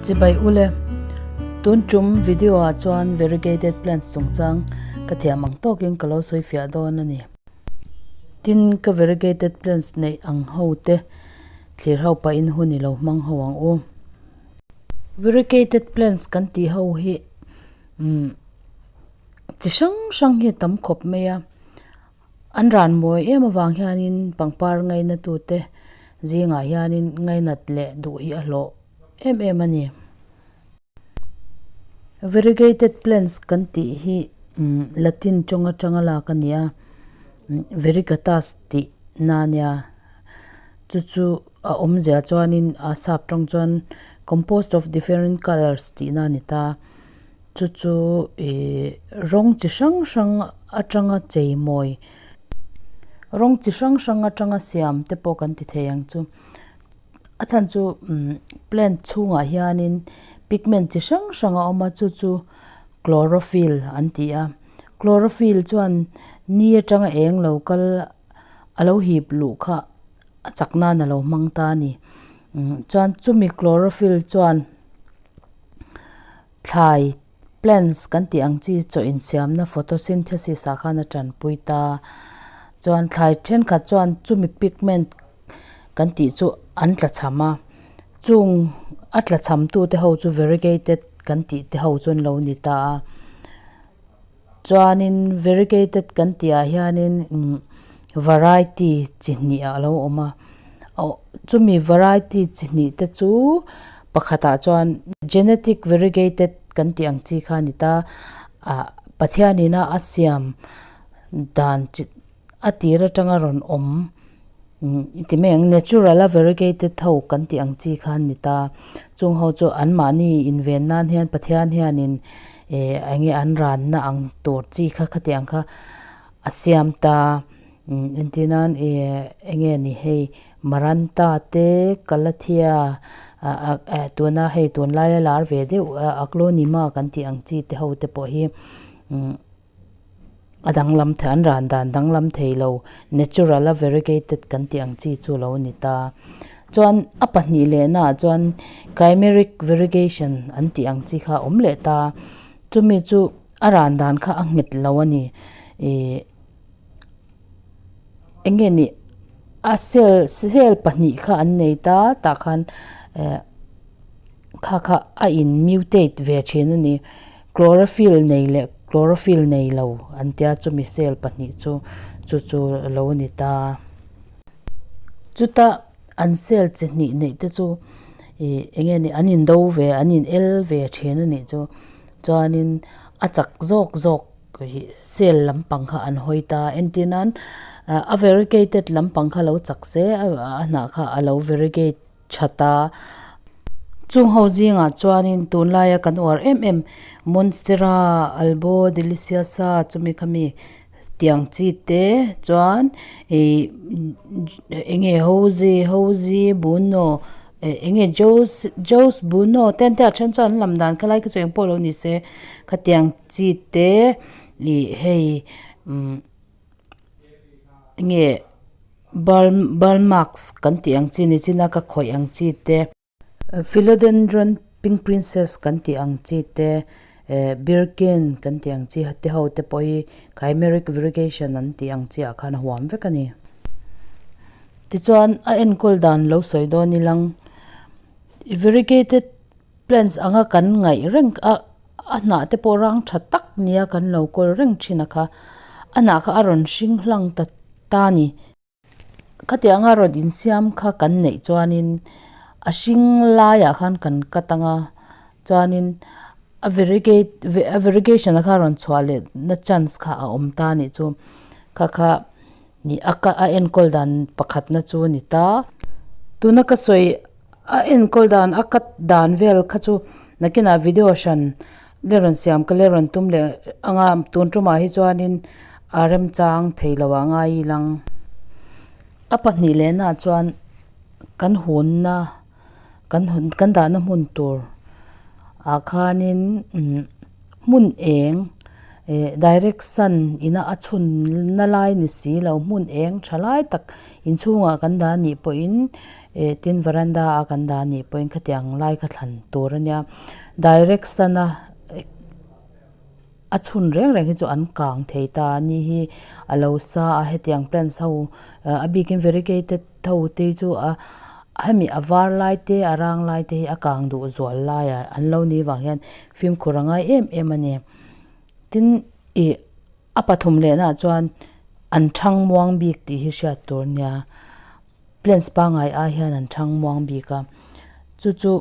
Chibai ule, tun tum video ah chuan variegated plants chungchang ka thiam ang tawkin ka lo sawi fiah dawn a ni. Tin, ka variegated plants neih ang ho te thlir ho pahin hun i lo hmang ho ang u. Variegated plants kan tih ho hi umm chi hrang hrang hi a tam khawp mai a. An ran mawi em avang hianin pangpar ngaina tute zingah hianin ngainat leh duh hi a hlawh em em a ni. Variegated plants kan tih hi Latin tawng atanga lak a ni a, variegatus tih na a nia. Chu chu a awmzia chuanin a sap tawng chuan composed of different colours tih na a ni ta. Chu chu ih rawng chi hrang hrang atanga chei mawi rawng chi hrang hrang atanga siam te pawh kan ti thei ang chu. A chhan chu umm plant chhungah hianin pigment chi hrang hrang a awm a chu chu chlorophyll an ti a chlorophyll chuan ni atanga eng lo kal a lo hip luh kha a chak nan a lo hmang ta a ni umm chuan chumi chlorophyll chuan thlai plants kan tih ang chi chaw insiamna photosynthesis ah khan a tanpui ta chuan thlai thenkhat chuan chumi pigment kan tih chu an tla cham a chung a tla cham tu te ho chu variegated kan tih te ho chu an lo ni ta a chuanin variegated kan tih ah hianin umm variety chi hnih a lo awm a oh chumi variety chi hnih te chu pakhatah chuan genetic variegated kan tih ang chi kha a ni ta ah Pathianina a siam dan chi a tir atanga rawn awm i ti mai ang natural a variegated ho kan tih ang chi kha an ni ta chung ho chu anmahni inven nan hian Pathian hianin eh eng nge an ranna ang tur chi kha khati ang kha a siam ta entir nan ih eng nge ni hei maranta te kalathia ah ah tuna hei tunlaia lar ve deuh aglonema kan tih ang chi te ho te pawh hi. A danglam thei an ran dan danglam thei lo natural a variegated kan tih ang chi chu lo ni ta. Chuan a pahnih lehna ah chuan chimeric variegation an tih ang chi kha a awm leh ta. Chumi chu a ran dan kha a nghet lo a ni. Ihh eng nge ni a cell cell pahnih kha an nei ta tah khan eh kha kha a in mutate ve thin a ni. Chlorophyll nei leh chlorophyll nei lo an tia chumi cell pahnih chu chu chu a lo ni ta. Chuta an cell chi hnih neih te chu ih eng nge ni an in do ve an in el ve thin a nih chu chuanin a chak zawk zawk ih cell lampang kha an hawi ta entir nan a variegated lampang kha lo chak se a hnah kha a lo variegate that a. Chung ho zingah chuanin tunlaia kan uar em em Monstera Albo Deliciosa chumi khami tiang chi te chuan ih eng nge Jose Jose Buno eh eng nge Jose Jose Buno te an tia a then chuan an lam dan kha lai kha chu eng pawh lo ni se khatiang chi te ih hei umm. Nge burn burn marks kan tih ang chi ni chin a ka khawih ang chi te philodendron pink princess kan tih ang chi te eh birkin kan tih ang chi te ho te pawh hi chimeric variegation an tih ang chi ah khan a huam vek a ni. Tichuan a enkawl dan lo sawi dawn ilang variegated plants anga kan ngaih reng a a hnah te pawh rang tha tak nia kan lo kawl reng thin a kha a hnah kha a rawn hring hlang ta ta a ni khatiang a rawn insiam kha kan neih chuanin a hring laiah khan kan cut ang a chuanin a variegate a variegation a kha rawn chhuah leh na chance kha a awm ta a nih chu kha kha nih a a enkawl dan pakhat na chu a ni ta tuna ka sawi. A enkawl dan a cut dan vel kha chu nakinah video hran le rawn siam ka le rawn tum leh anga tun tumah hi chuanin a remchang thei lo ah ngai ilang. A pahnih lehna ah chuan kan hunna kan hun kan dahna hmun tur ah khanin umm hmun eng. Eh direct sun ina a chhun na lai ni si lo hmun eng tha lai tak inchhungah kan dah anih pawhin eh tin veranda a kan dah anih pawhin khatiang lai kha thlan tur ania direct sun a a chhun reng reng hi chu an kang thei ta a ni hi a lo sa a hetiang plants ho a bikin variegated ho te chu a hemi a var lai te a rang lai te hi a kang duh zual laiah an lo nih vang hian fimkhur a ngai em em a ni. Tin ih a pathum lehnaah chuan an thang muang bik tih hi hriat tur a nia plants pangngai ai hian an thang muang bik a chu chu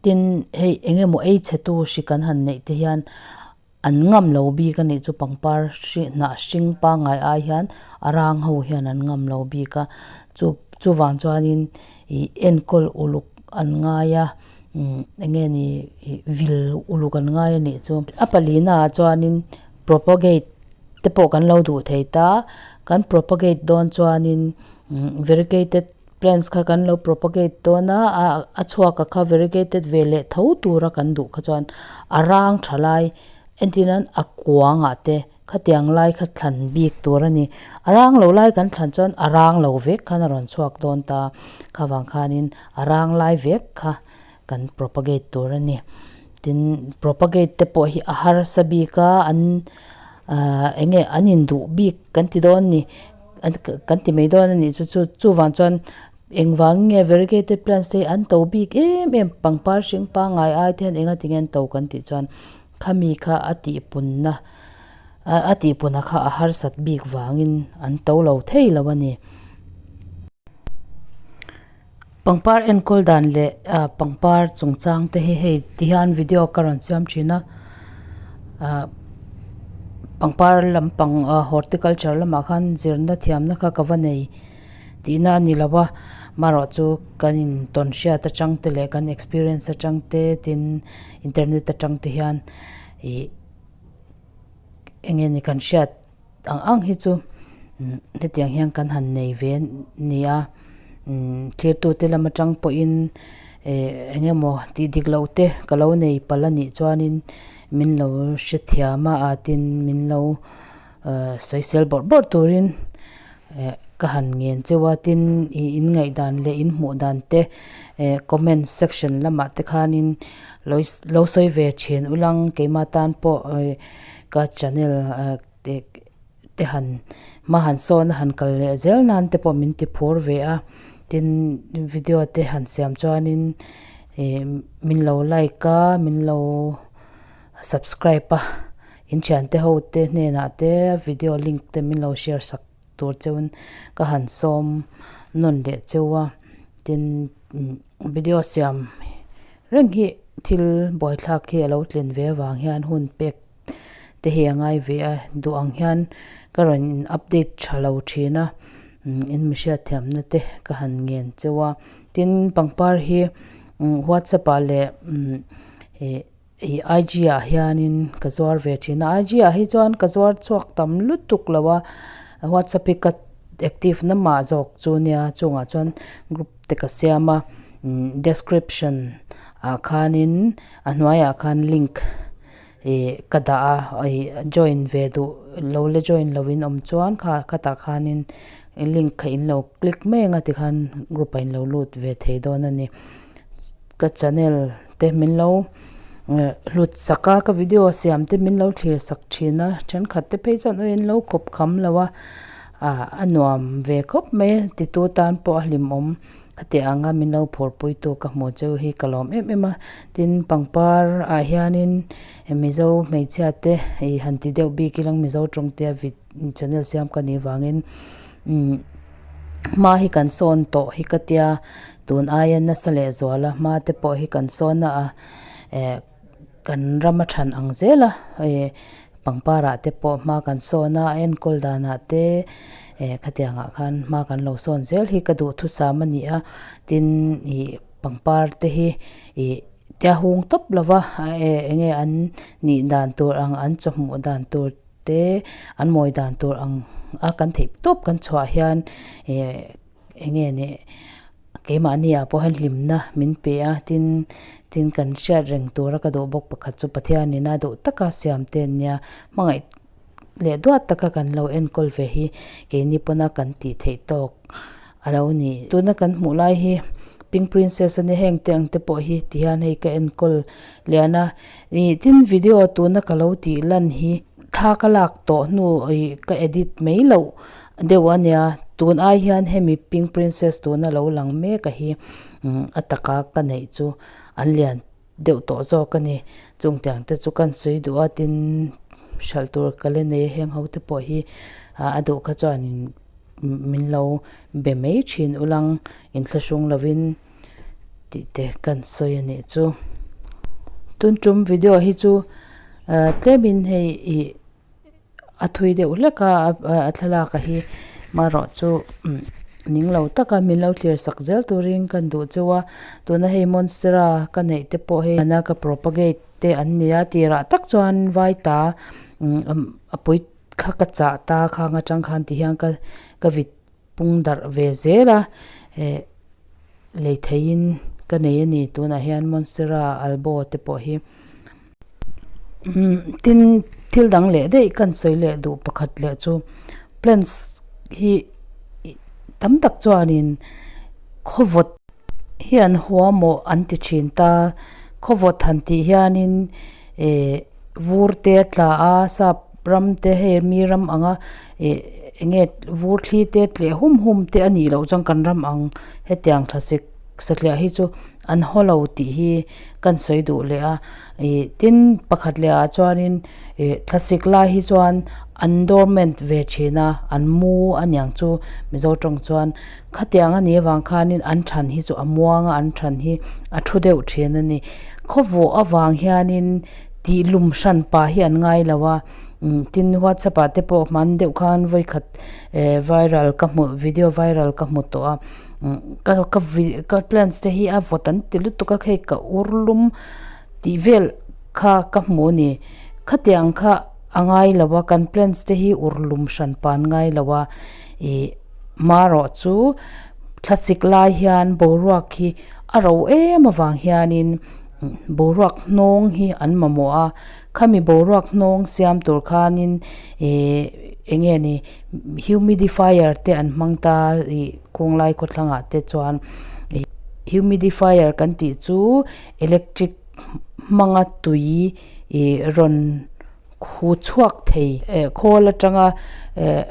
tin hei eng emaw ei chhe tu hri kan han neih te hian an ngam lo bik a nih chu pangpar hri hnah hring pangngai ai hian a rang ho hian an ngam lo bik a chu chuvang chuanin ih enkawl uluk an ngai a. Umm eng nge ni ih vil uluk an ngai a nih chu. A palina ah chuanin propagate te pawh kan lo duh thei ta, kan propagate dawn chuanin umm variegated plants kha kan lo propagate dawn a, a chhuak a kha variegated ve leh tho tura kan duh kha chuan a rang tha lai entir nan a kuangah te khatiang lai kha thlan bik tur a ni. A rang lo lai kan thlan chuan a rang lo vek khan a rawn chhuak dawn ta, kha vang khanin a rang lai vek kha kan propagate tur a ni. Tin, propagate te pawh hi a harsa bik a, an ahh eng nge an induh bik kan ti dawn a ni, kan ti mai dawn a nih chu chu chuvang chuan engvang nge variegated plants te hi an to bik em em pangpar hring pangngai ai te hian enga tinge an to kan tih chuan Khami kha a tihpunna a tihpuna kha a harsat bik vangin an to lo thei lo a ni. Pangpar enkawl dan leh pangpar chungchang te hi hei ti hian video ka rawn siam thin a, pangpar lampang horticulture lamah khan zirna thiamna kha ka va nei tihna a ni lo a, marawh chu kan intawn hriat atang te leh kan experience atang te tin internet atang te hian ih eng nge ni kan hriat ang ang hi chu hetiang hian kan han nei ve ni a thirtu te lam atang pawhin eh eng emaw tih dik loh te ka lo nei palh a nih chuanin min lo hrethiam a a tin min lo sawisel bawrh bawrh turin eh ka han ngen cheu a tin ih in ngaihdan leh in hmuh dan te eh comment section lamah te khanin lo lo sawi ve thin ulang keimah tan pawh eh ka channel ah te te han hma han sawn a han kal leh zel nan te pawh min ti phur ve a tin video te han siam chuanin ih min lo like a min lo. Subscribe a, in thiante ho te hnenah te video link te min lo share sak tur cheuin ka han sawm nawn leh cheu a, tin video siam reng hi thil buaithlak hi a lo tlin ve avang hian hun pek te hi a ngai ve a, duh ang hian ka rawn in update tha lo thin a, in mi hriatthiamna te ka han ngen cheu a, tin pangpar hi whatsapp ah leh ih. Ih IG ah hianin ka zuar ve thin a IG ah hi chuan ka zuar chhuak tam lutuk lo a whatsapp hi ka active na mah zawk chu nia chungah chuan group te ka siam a description ah khanin a hnuaiah khan link ih ka dah a ih join ve duh lo la join lo in awm chuan kha khatah khanin link kha in lo click mai ang a tikhan group ah in lo lut ve thei dawn a ni. Ka channel te min lo hlut sak a ka video siam te min lo thlir sak thin a thenkhat te phei chuan aw in lo kawp kham lo a ah a nuam ve khawp mai a titu tan pawh a hlimawm hetiang anga min lo phurpui tu ka hmuh chu hi ka lawm em em a tin pangpar ah hianin mizo hmeichhia te ih han ti deuh bik ila mizo tawng te a vid channel siam ka nih vangin umm hma hi kan sawn tawh hi ka tia tun aia nasa leh zuala hma te pawh hi kan sawn a a eh kan ram a than ang zel a hei pangpar ah te pawh hma kan sawn a a enkawl danah te eh khatiang ah khan hma kan lo sawn zel hi ka duhthusam a ni a tin ih pangpar te hi ih tia hung tawp lova eh eng nge an nih dan tur ang an chawhmuh dan tur te an mawi dan tur ang a kan theih tawp kan chhuah hian eh eng nge ni. Keimahni ah pawh hian hlimna min pe a, tin tin kan hriat reng tura ka duh bawk pakhat chu Pathianin a duh taka siam te an nia, hmangaih leh duat taka kan lo enkawl ve hi keini pawna kan tih theih tawk a lo ni. Tuna kan hmuh lai hi Pink Princess a nia, heng te ang te pawh hi tihian hei ka enkawl lian a, ih tin video tuna ka lo tih lan hi thla ka lak tawh hnu ih ka edit mai loh deuh a nia, tun ai hian hemi Pink Princess tuna lo lang mek a hi a taka ka neih chu an lian deuh tawh zawk a ni. Chung tiang te chu kan sawi duh a, tin hralh tur ka la nei a, heng ho te pawh hi a duh kha chuan min lo be mai thin ulang inthlahrung lovin tih te kan sawi a nih chu. Tun tum video hi chu tlemin hei ih a thui deuh hlek a a thlalak a hi marawh chu ning lo taka min lo thlir sak zel turin kan duh cheu a tuna hei monstera ka neih te pawh hei hmana ka propagate te an ni a tirah tak chuan vaita a pui kha ka chah ta khang atang khan ti hian ka ka vit pung darh ve zel a eh lei theihin ka nei a ni tunah hian monstera albo te pawh hi. Tin thil dang leh daih kan sawi leh duh pakhat leh chu plants hi tam tak chuanin khawvawt hi an huamawh an ti thin ta khawvawt han tih hianin eh vur te a tla a sap ram te hei mi ram anga eh eng nge vur thli te tleh hum hum te a nih loh chuan kan ram ang hetiang thlasik satliah hi chu an haw lo tih hi kan sawi duh leh a ih tin pakhat leh ah chuanin ih thlasik lai hi chuan an dormant ve thin a an mu a niang chu mizo tawng chuan khatiang a nih avang khanin an than hi chu a muang a an than hi a thu deuh thin a ni khawvawh avang hianin tih lum hran pah hi an ngai lo a tin whatsapp ah te pawh hman deuh khan vawikhat eh viral ka hmuh video viral ka hmu tawh a. Ka ka ka plants te hi a vawt an ti lutuk a hei ka ur lum tih vel kha ka hmu a ni khatiang kha a ngai lo a kan plants te hi ur lum hran pan ngai lo a ih marawh chu thlasik lai hian boruak hi a ro em avang hianin boruak hnawng hi an mamawh a khami boruak hnawng siam tur khanin ih eng nge ni. Humidifier te an hmang ta ih kawnglai khawthlangah te chuan ih humidifier kan tih chu electric hmanga tui ih rawn hu chhuak thei eh khawl atanga eh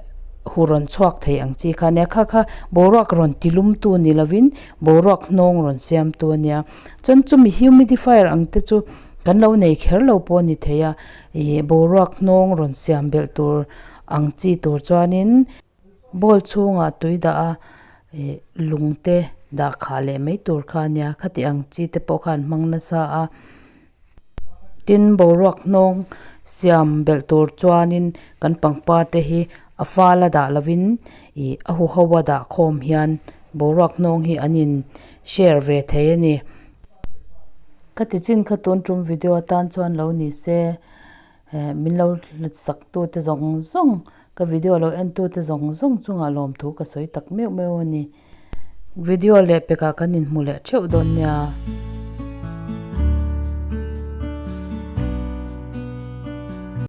hu rawn chhuak thei ang chi kha ania kha kha boruak rawn ti lum tu ni lovin boruak hnawng rawn siam tu ania chuan chumi humidifier ang te chu kan lo nei kher lo pawh a ni thei a ih boruak hnawng rawn siam belh tur. Ang chi tur chuanin bowl chhungah tui dah a ih lung te dah khah leh mai tur kha a nia khati ang chi te pawh khan hmang nasa a tin boruak hnawng siam belh tur chuanin kan pangpar te hi a fal a dah lovin ih a huho a dah khawm hian boruak hnawng hi an in share ve thei a ni. Ka ti chin kha tun tum video atan chuan lo ni se. Eh min lo hlut sak tu te zawng zawng ka video lo en tu te zawng zawng chungah lawmthu ka sawi tak meuh meuh a ni. Video leh pekah kan inhmu leh theuh dawn nia.